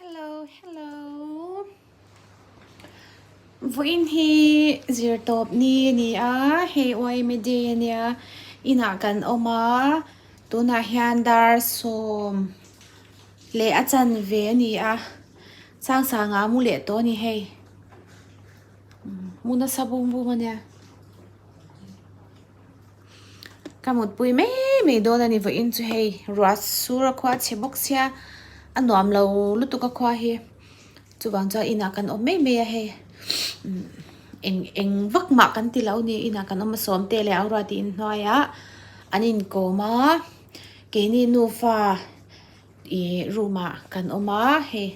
Hello hello Vawiin hi zirtawp ni a ni a, hei YMA day a nia, inah kan awm a, tunah hian dar sawm leh a chanve a ni a, Sangsanga a mu leh tawh a ni hei, mu nasa bum bum a nia. Ka mutpui mai mai dawn a ni vawiin chu hei ruah sur a khua chhe bawk sia a nuam lo lutuk a khua hi chuvang chuan inah kan awm mai mai a hei eng eng vak mah kan ti lo a ni inah kan awm a sawmte leh a ruat inhnuaiah an inkawm a keini nufa Ih room ah kan awm a hei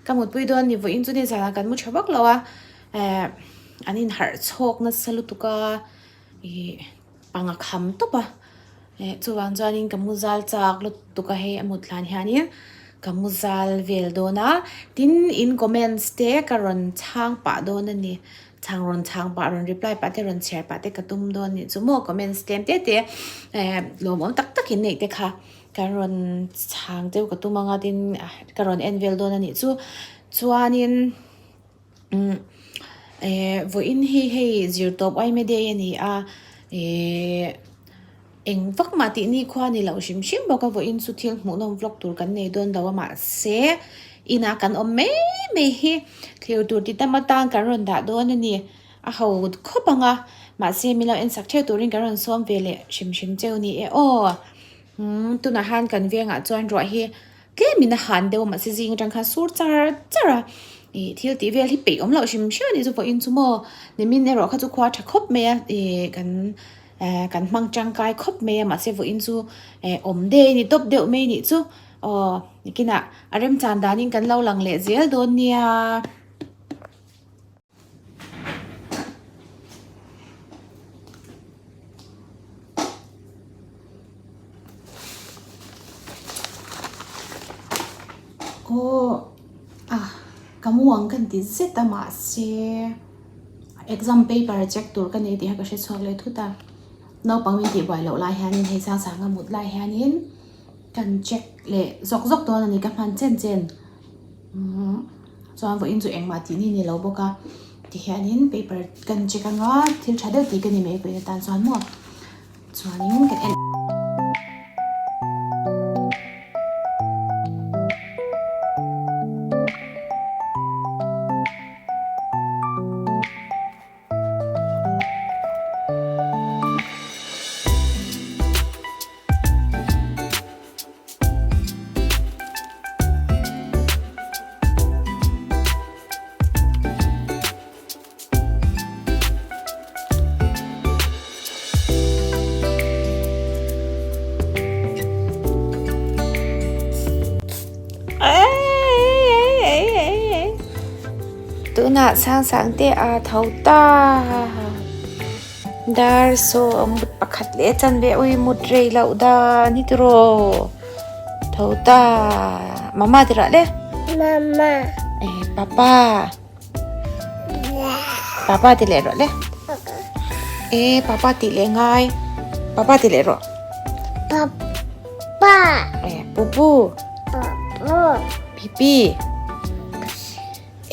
ka mutpui dawn ni vawiin chu ni zanah kan mu tha vak lo a eh an inharh chhawk nasa lutuk a ih panga kham tawp a eh chuvang chuanin ka mu zal chak lutuk a hei a mut hlan hianin ka mu zal vel dawn a tin in comments te ka rawn chhang pah dawn a ni chhang rawn chhang pah rawn reply pah te rawn chhiar pah te ka tum dawn a nih chu maw comments tlem te te eh lawmawm tak tak in neih te kha. Kan rawn chhang deuh ka tum anga tin ka rawn en vel dawn a nih chu chuanin umm eh vawiin hi hei zirtawp aima day a ni a eh eng vak mah tih ni khua ni loh hrim hrim bawk a vawiin chu thil hmuhnawm vlog tur kan nei dawn lo a mahse inah kan awm mai mai hi thlir tur ti tam atan kan rawn dah dawn a ni a ho khawp ang a mahse min lo en sak theuh turin kan rawn sawm ve leh hrim hrim cheu ni e aw. Umm tunah hian kan vengah chuan ruah hi tlemin a han deuh a mahse zing atang khan sur char char a ih thil tih vel hi peih awm loh hrim hrim a nih chu vawiin chu maw nimin erawh kha chu khua tha khawp mai a ih kan eh kan hmang tangkai khawp mai a mahse vawiin chu eh awm dei a ni tawp deuh mai a nih chu aw nikinah a remchan danin kan lo lang leh zel dawn nia. Aw ah ka mu ang ka inti zet a mahse exam paper check tur ka nei tih kha ka hre chhuak leh thut a naupang min tih buai loh lai hianin hei sang sanga mut lai hianin kan check leh zawk zawk dawn a ni ka hman chen chen. Chuan vawiin chu engmah tih ni ni lo bawk a tihianin paper kan check anga thil tha deuh tih ka ni mai vawiin atan chuan maw chuanin kan en. Tunah sang sang te a tho ta. Dar saw mut pakhat leh a chan ve ui mut rei loh dan hi tiraw tho ta mama ti rah le mama eh papa papa ti leh rawh le eh papa ti leh ngai papa ti leh rawh papa eh pupu pupu pipi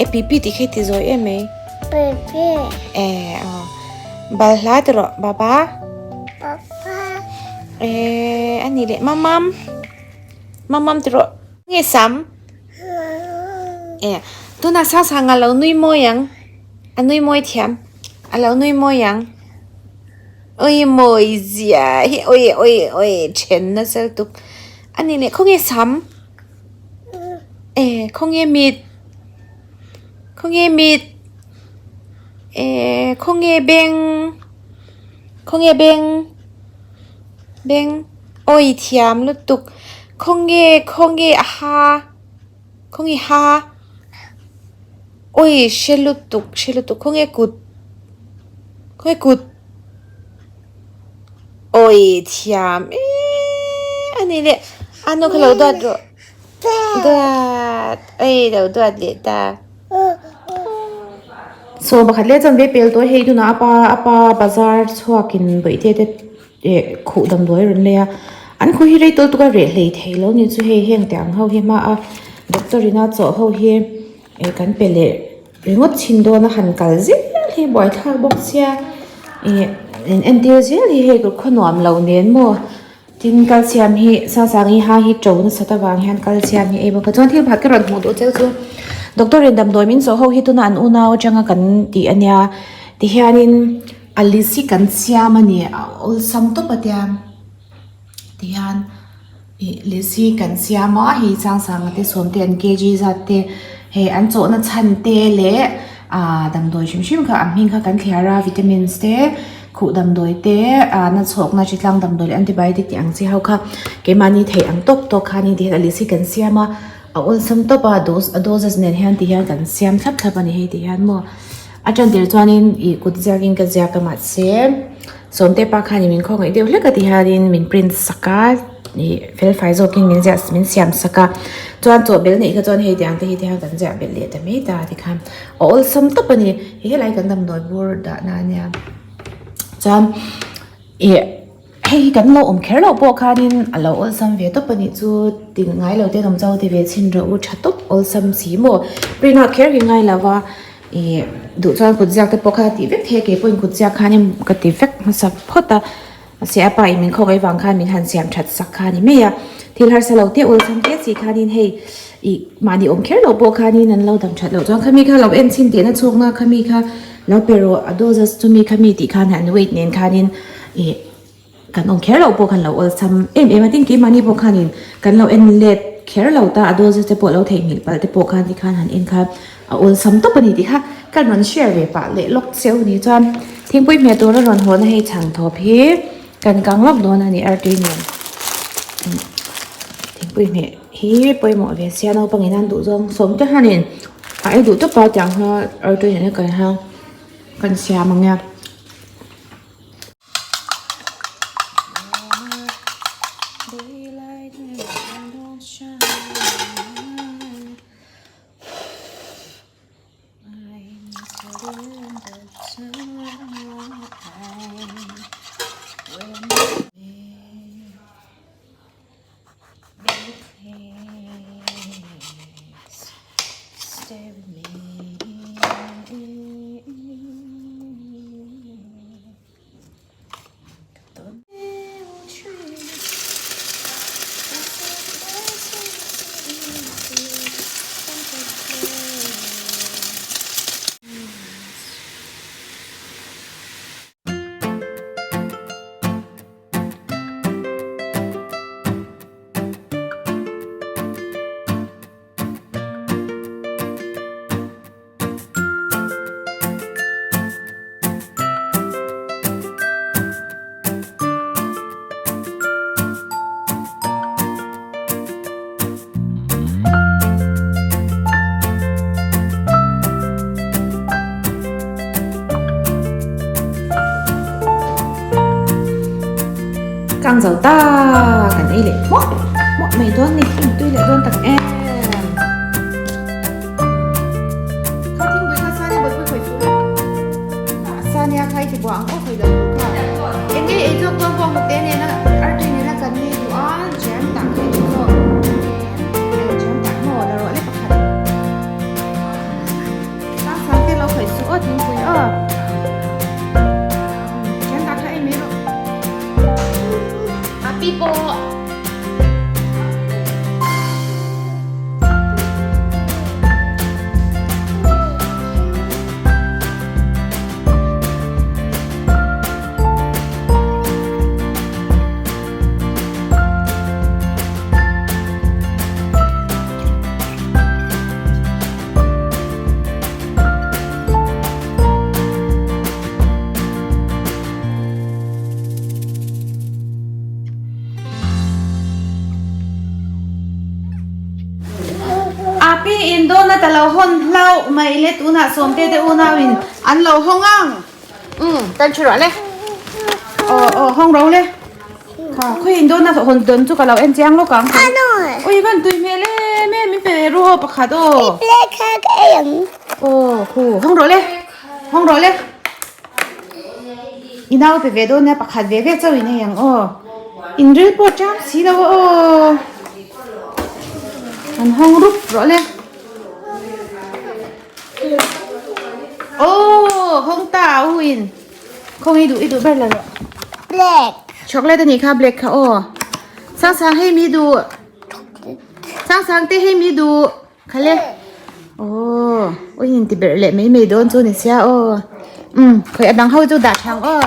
E pipi tih khi ti zawi em mai. Pipi. E aw. Bal hla ti rawh baba. Papa. E ani leh mamam. Mamam ti rawh. Nge sam. E tuna sa sang a lo nui mawi ang. A nui mawi thiam. A lo nui mawi ang. Oi mawi zia hi oi oi oi then nasa lutuk. Ani leh khawnge sam. Eh khawnge mit khawnge mit eh khawnge beng khawnge beng beng awi thiam lutuk khawnge khawnge a ha khawnge ha awi hre lutuk hre lutuk khawnge kut khawnge kut awi thiam eee a ni leh a nu kha lo duat rawh duat ei lo duat leh ta so pakhat leh chuan ve pel tawh hei tunah apa apa bazar chhuakin bawihte te eh khuh damdawi a rawn lei a an khuh hi rei tawlh tuk a reh hlei thei lo ni chu hei heng te ang ho hi hma a. Doctor ina chawh ho hi eh kan pe leh ringawt chhin dawn a han kal zel hi buaithlak bawk sia ih in entir zel hi hei khaw nuam lo nen maw tin calcium hi Sangsangi ha hi to nasat avang hian calcium hi ei bawk a chuan thil pakhat ka rawn hmuh duh cheu chu doctor in damdawi min zawh ho hi tuna an unau atanga kan tih ania tihianin a list hi kan siam a ni a awlsam tawp a tia tihian ih list hi kan siam a hei Sangsanga te sawm te an kg zat te hei an chawhna chhan te leh ah damdawi hrim hrim kha a hming kha kan thliar a vitamins te khuh damdawi te ah na chhawkna chi tlang damdawi leh antibiotic tih ang chi ho kha keimahni theih ang tawk tawk khan in tihian a list hi kan siam a a awlsam tawp a dose a doses nen hian ti hian kan siam thlap thlap a ni hei ti hian maw a tan tir chuanin ih kut ziakin ka ziak a mahse sawmte pa khanin min khawngaih deuh hlek a ti hianin min print sak a ih fel fai zawkin min ziah min siam sak a chuan chaw bel neih kha chuan hei tiang te hi te hian kan ziah belh leh ta mai ta tikhan a awlsam tawp a ni hei helai kan damdawi bur dahna a nia chuan ih hei hi kan lo awm kher loh pawh khanin a lo awlsam ve tawp a nih chu ti ngai lo te an awm chau ti ve chhin rawh u tha tawp awlsam si maw print out kher hi ngai lo va ih duh chuan kut ziak te pawh kha tih vek thei a keipawhin kut ziak khanin ka ti vek hmasa phawt a. Mahse a pa in min khawk avang khan min han siam that sak kha a ni mai a, thil harsa lo te awlsam te si khanin hei ih mahni awm kher loh pawh khanin an lo dam that loh chuan khami kha lo en chhin teh na chhawkna khami kha lo pe rawh a doses chumi khami tih khan an weight nen khanin ih kan awm kher loh pawh khan lo awlsam em em a tin keimahni pawh khanin kan lo en let kher lo ta a doses te pawh lo theihnghilh palh te pawh khan tikhan han en kha A awlsam tawp a ni tih kha ka rawn share ve pah leh lawk cheu ni chuan thingpui hmeh tur a rawn hawn a hei chhang thawp hi kan kang lawk dawn a ni artui nen thingpui hmeh hi pawimawh ve sia naupang in an duh zawng sawm te hianin a ei duh tawp a tiang kha artui nen a kan hang kan siam ang e. Kang zo ta kan ei leh hmuah hmuah mai dawn ni tui leh dawn tak em. Kha thingpui kha Sania bawlhpui khawih suh le. Sania kha i ti buah ang aw khawih lo tur kha. Eng nge ei zawk dawn bawng hnute nena artui nena kan nei duh a jam tah kha i duh zawk. Eng jam tah maw la rawh le pakhat. Sang sang te lo khawih suh aw thingpui aw. Jam tah kha ei mai rawh. A pi pawh. Api in donut a lo hawn hlauh mai le tunah Sawmte te unau in an lo hawng ang umm tan thu rawh le aw aw hawng ro le kha khawi in donut hawn dawn chu ka lo en chiang lawk ang ui van tui hmel em em min pe ve ru aw pakhat aw aw khu hawng rawh le hawng rawh le. I nau pe ve dawn nia pakhat ve ve chauh in hei ang aw in ril pawh chang si lo a aw An hawng rup rawh le. Aw hawng ta a u in. Khawng i duh i duh ber la rawh. Black. Chocolate a nih kha black kha aw. Sang sang hei mi duh. Sang sang te hei mi duh. Khale. Aw ui in ti ber leh mai mai dawn chu ni sia aw. Um khawi a dang ho chu dah thang aw.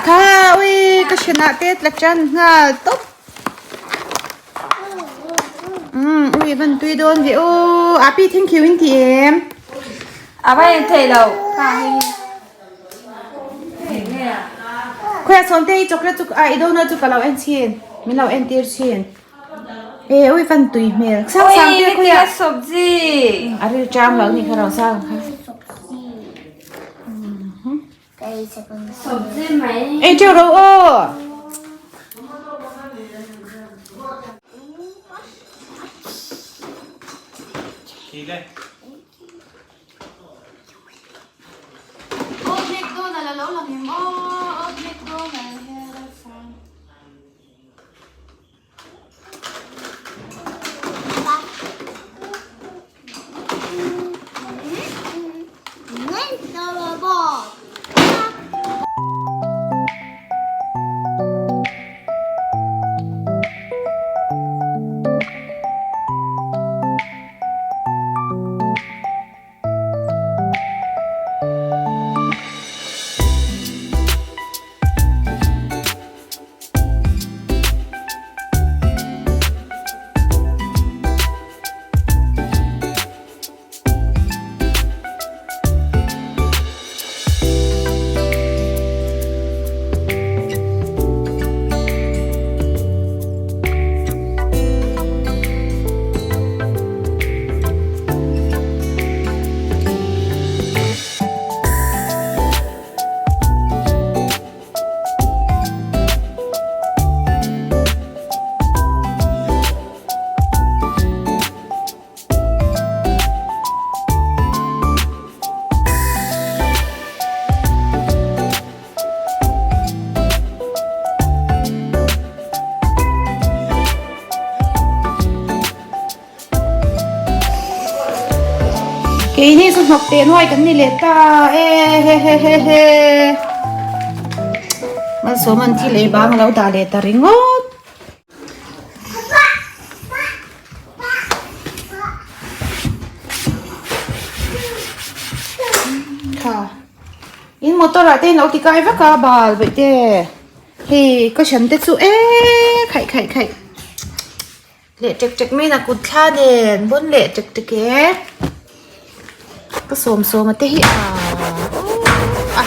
Kha ui ka hranah te tla tan nghal tawp. Um ui van tui dawn ve aw. Api thank you in ti em. A va en thei lo. Kha hei. Khawi a sawm te hi chocolate chu a i donut chu ka lo en chhin. Min lo en tir chhin. E ui van tui hmel. Sang sang te khawi a. Sabzi. A ril chang lo ni kha ro sang kha. Sabzi mai. Ei teuh ro aw. Old MacDonald a lo lang em aw Old MacDonald had a farm. Keini chu hnawk teh nuai kan ni leh ta e he he he he Malsawm an thi leh bang a lo dah leh ta ringawt. Kha in motor ah te in lo ti kai vak a bal vaih te hei ka hran te chu e khaih khaih khaih leh tek tek mai in a kut thla nen bawn leh tek tek e ka sawm sawm a te hi a a.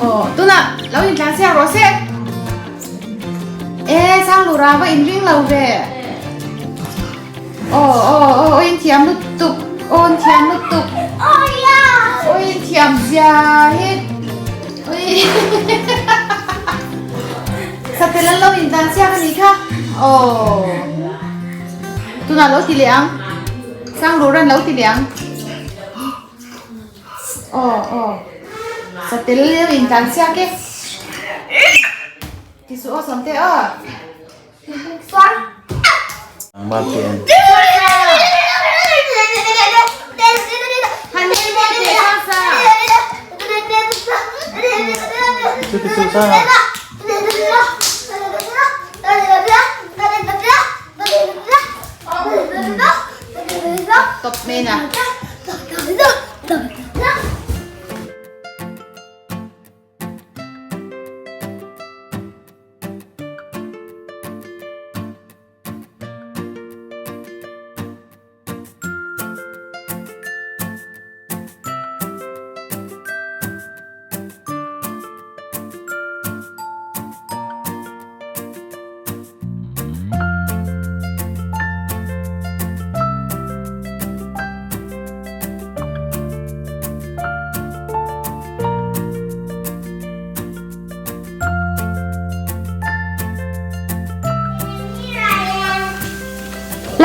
Aw tunah lo in tlan siak rawh se e sang lura va in ring lo ve aw aw aw aw in thiam lutuk aw in thiam lutuk aw in thiam zia hi ui satel an lo in tlan siak a nih kha aw tunah lo ti leh ang sang lura an lo ti leh ang. Aw aw satel leu in tlan chhiak e ti suh aw sawmte aw han nui mawi teh sa sa tawp. Main a.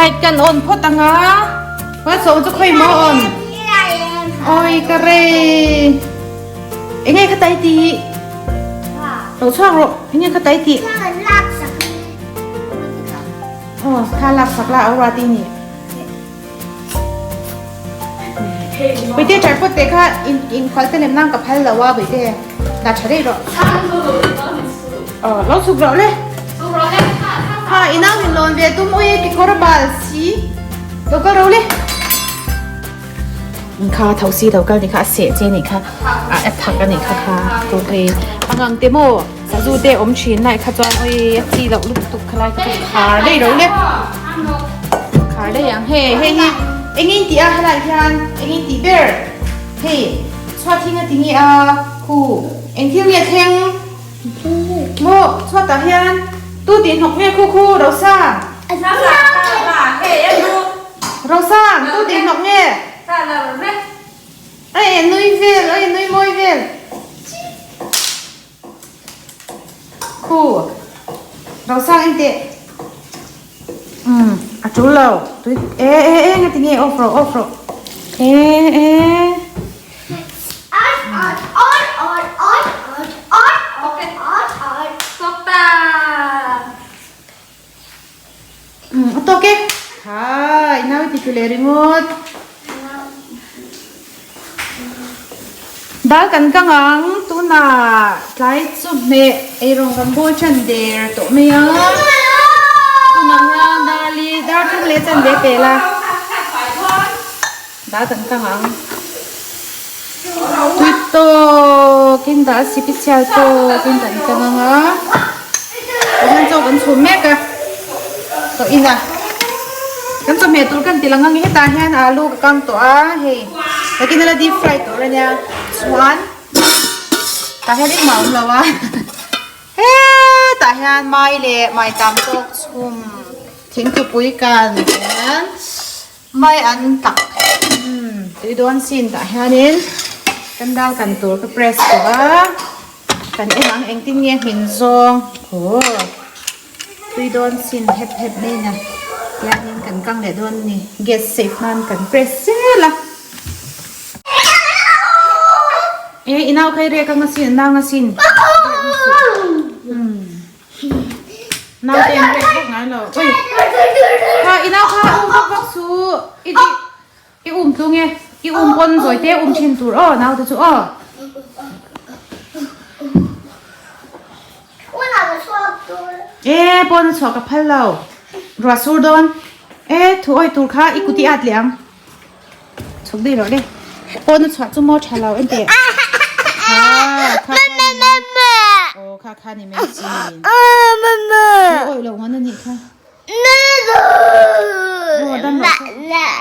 Light kan on phawt anga Wa so chu khoi mo on Oi ka re Enge kha tai ti Lo chuak ro enge kha tai ti Oh kha lak sak la aura ti ni Bete tripod te kha in in khwal te lem nang ka phal lo a bete dah tha daih rawh. Aw lo chhuk rawh le. Ha i nau in lawn ve tum ui kekawr a bal si lo kal ro le. Kha tho si lo kal ni kha a seh che ni kha a thak a ni kha kha tu hei a ngang te maw sazu te awm thin lai kha chuan ui a chi loh lutuk kha lai kha chu khar daih ro le. Khar daih ang hei hei hi engin tih a helai hian engin tih ber hei chhuat hi nga ti nge a khu eng thil nge thleng maw chhuatah hian tu tih hnawk nge khu khu Rosa Rosa tu tih hnawk nge a en nui vel a en nui mawi vel. Khu Rosang en teh umm a tul lo tui e e e nga ti nge off rawh off rawh e e. Umm a tawk e. Hai nau i ti tlu leh ringawt. Dal kan kang ang tunah tlai chu hmeh eirawng kan bawl tan der tawh mai a. Tunah hian dal hi dar thum leh chan ve pel a. Dal kan kang ang. Tui tawkin dah a sipisial tawkin kan kang ang a. Tihian chaw kan chhum mek a chaw in a kan chawhmeh tur kan ti lang ang hetah hian alu ka kang tawh a hei takin ila deep fry tur ania chuan tah hian engmah a awm lo a hetah hian mai leh mai tam tawk chhum thingthupui kan hian mai an tak tui dawn sin tah hianin kan dal kan tur ka press tawh a. Kan en ang engtin nge hmin zawng aw tui dawn sin hep hep mai na tiangin kan kang leh dawn a ni gas safe nan kan press zel a e i nau kha i rek ang asin a nang asin nau te an rek vak ngai lo ui kha i nau kha um vak vak su i I um tlung e, i um pawn zawi te um thin tur aw naute chu aw. E pawn a chhuah ka phal lo, ruah sur dawn e thu awi tur kha i kut i at leh ang, chhuk daih rawh le, pawn a chhuah chu maw tha lo enteh kha kha kha ni mai aw kha kha ni mai chi thu awi loh ngan a nih kha.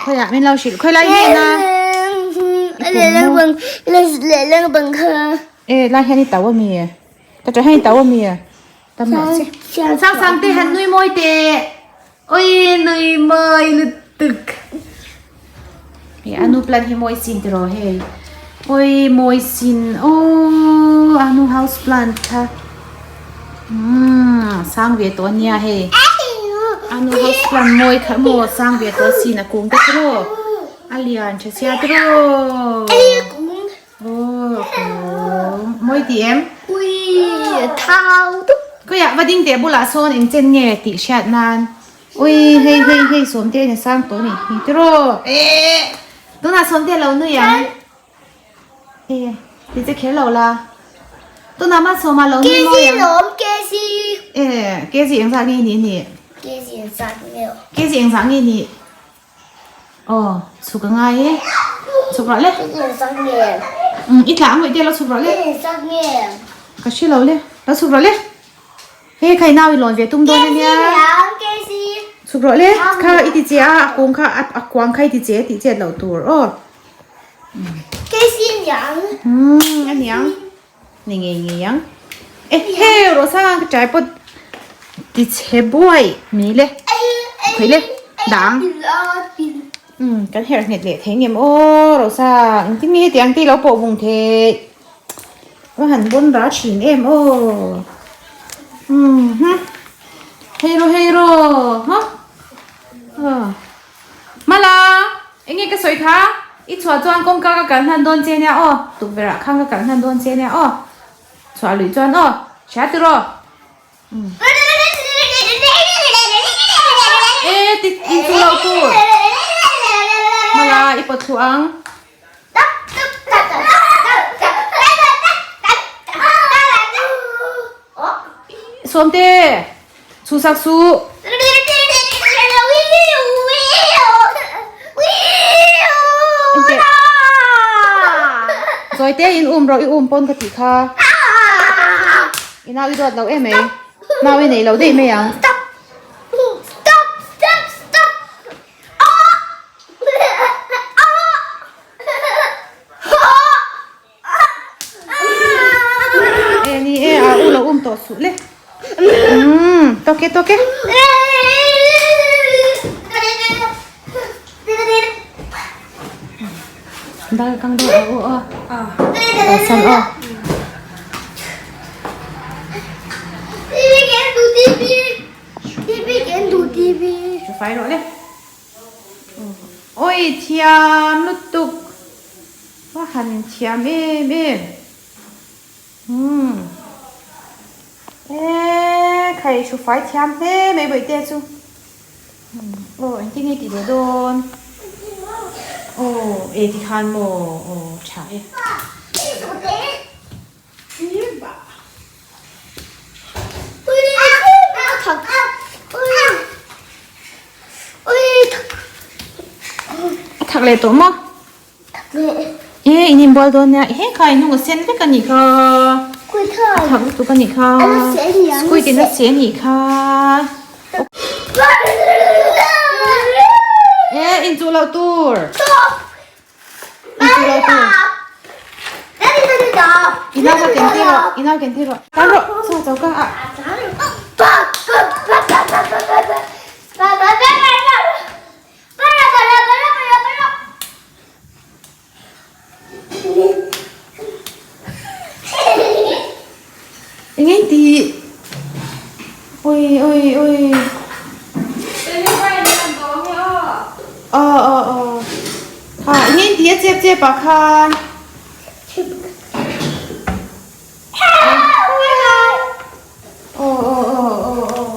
Khawiah min lo hrilh khawi lai nge na e lai hian i tau ami ka tah hian i tau ami tam lo che sang sang te han nui mawi te oi nui mawi lutuk e anu plant hi mawi sin tiraw hei oi mawi sin aw anu house plant kha umm sang ve tawh ania hei anu house plant mawi kha maw sang ve tawh sin a kung te tiraw a lian tha sia tiraw aw a kung mawi tih em khawiah va ding teh bulah sawn engchen nge tih hriat nan. Ui hei hei hei Sawmte a sang tawh a ni hi tiraw eh tunah Sawmte a lo nui ang eh ti che kher lo la tunah mah Sawma lo nui mawi ang eh kg engzah nge ni ni kg engzah nge ni. Aw, chhuk a ngai e. Chhuk rawh le. Umm, i tla ang ngaih te lo chhuk rawh le. Ka hre lo le. Lo chhuk rawh le. Hei kha i nau i lawn ve tum dawn ania. Chhuk rawh le. Kha i ti che a, a kung kha a kuang kha i ti che tih chet loh tur aw. Umm, a niang. Ni ngei ngei ang. E heu rawh sang ka tripod ti chhe buai mai le. Khawi le dang. Umm kan herh nghet leh thei ngem aw rawh sang engtin nge hetiang te i lo pawh vung theih. A han bawn ra thin em aw. Umm hum hei rawh hei rawh ha. Mala, enge ka sawi kha? I chhuah chuan kawngka ka kal hnan dawn che nia aw, tukverh ah khan ka kal hnan dawn che nia aw, chhuah luih chuan aw, hria tiraw? E ti inchu loh tur, Mala i pawt thlu ang. Sawmte, chhuhsak suh. Zawite in um rawh i um pawn ka tih kha. I nau i duat lo em mai. Nau i nei lo daih mai ang. E ni e a u lo um tawh suh le. Umm tawk e tawk e. Dal kang deuh a u aw. Kalsan aw. Fai rawh le. Awi thiam lutuk va han thiam em em umm e khai thu fai thiam hle mai bawihte chu aw engtin nge tih leh dawn aw e tikhan maw aw tha e. A thak leh tawh maw? E in inbual dawn nia he kha in hnung a sen vek a nih kha a thak lutuk a nih kha squid in a seh a nih kha e inchuh loh tur. I nau kha ken tir rawh, i nau ken tir rawh. Tan rawh, chaw chaw ka ah. Eng eng tih? Oi oi oi. Aw aw aw. Kha eng eng tih a chep chep ah khan. Aw aw aw aw aw.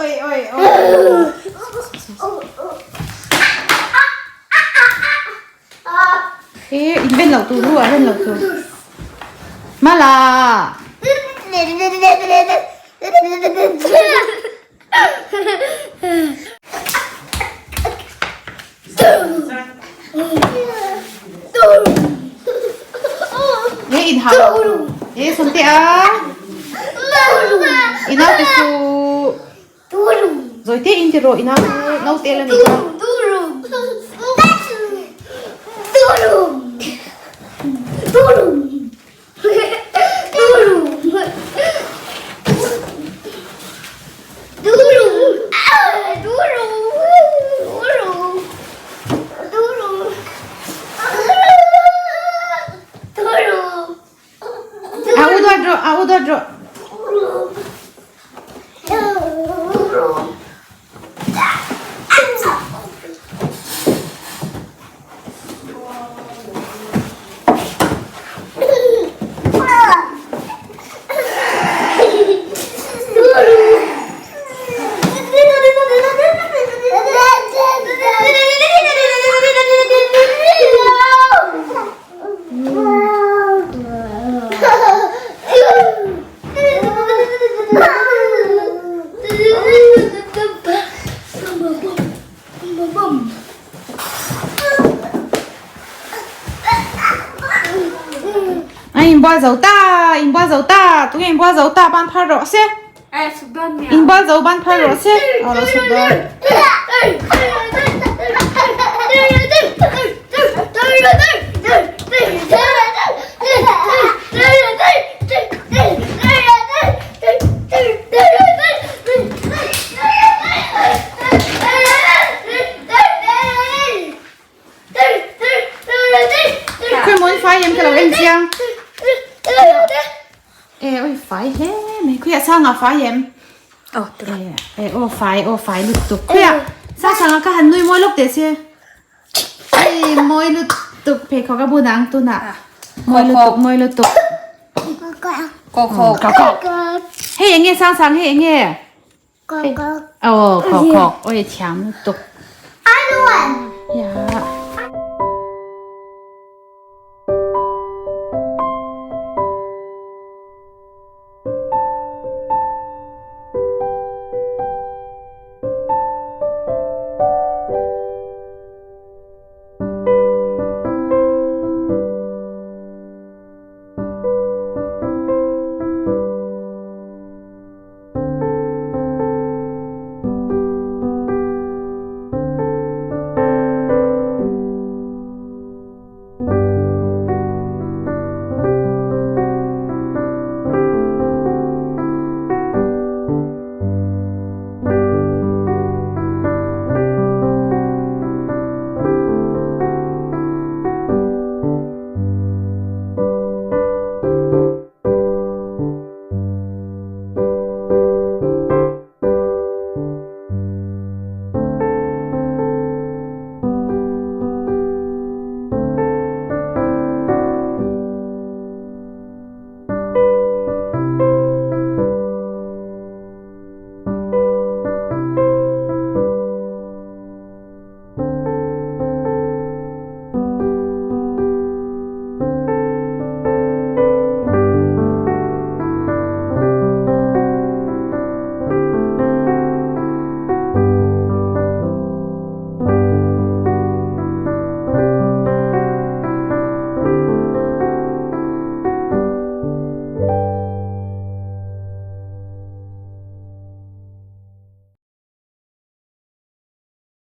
Oi oi oi. E in ven loh tur lu ah ven loh tur. Mala. Nge in hau e sawmte a i naute chu zawi te in ti rawh i nau naute la ni kha. A u dawt rawh, a u dawt rawh. Inbual zo ta, inbual zo ta, tunge inbual zo ta ban phar rawh se. Inbual zo ban phar rawh se. Aw lo chhuk dawn. Khawi maw in fai em ka lo en chiang. E oi fai hle mai khawiah sangah fai em. Aw tira. E aw fai aw fai lutuk khawiah sa sangah ka han nui mawi lawk teh che. Ei mawi lutuk pheikhawk a bun ang tunah. Mawi lutuk mawi lutuk. Kawk kawk. Hei enge sang sang hei enge. Aw khawk khawk oi thiam lutuk. Ya.